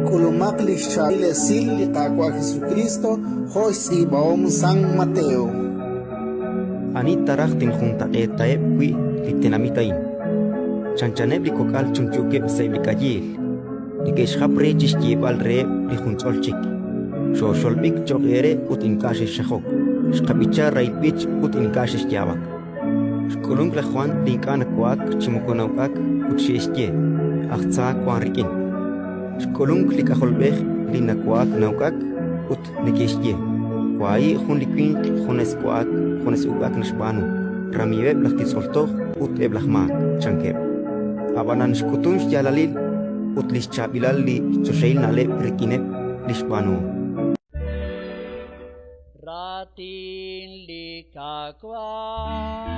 K'ulumaq li xchaab'il esil li Qaawa' Jesukriist jo' xtz'iib'ahom San Mateo. Ani ta raj tinjuntaq'eetaheb' wi' li tenamit a'in? Chanchaneb' li kok'al chunchuukeb' sa'eb' li k'ayiil, neke'xjap re chi xyeeb'al reheb' li junch'ol chik: Xooxolb'ik cho'q eere ut ink'a' xexxajok, xqab'icha rahil b'ich ut ink'a' xexyaab'ak. Xk'ulunk laj Jwan li ink'a' nawa'ak chi moko na'uk'ak ut xe'xye: Aj tza wank rik'in. Xk'ulunk li K'ajolb'ej li nawa'ak na'uk'ak ut neke'xye: Wahi' jun li winq junes wa'ak junes uk'ak naxb'aanu, ramiiweb' laj titz'ol toj ut eb' laj maak, chankeb'. Ab'anan xk'utunk xyaalalil ut li xchaab'ilal li choxahil na'leb' rik'ineb' li xb'aanuhom. Raatin li Qaawa'.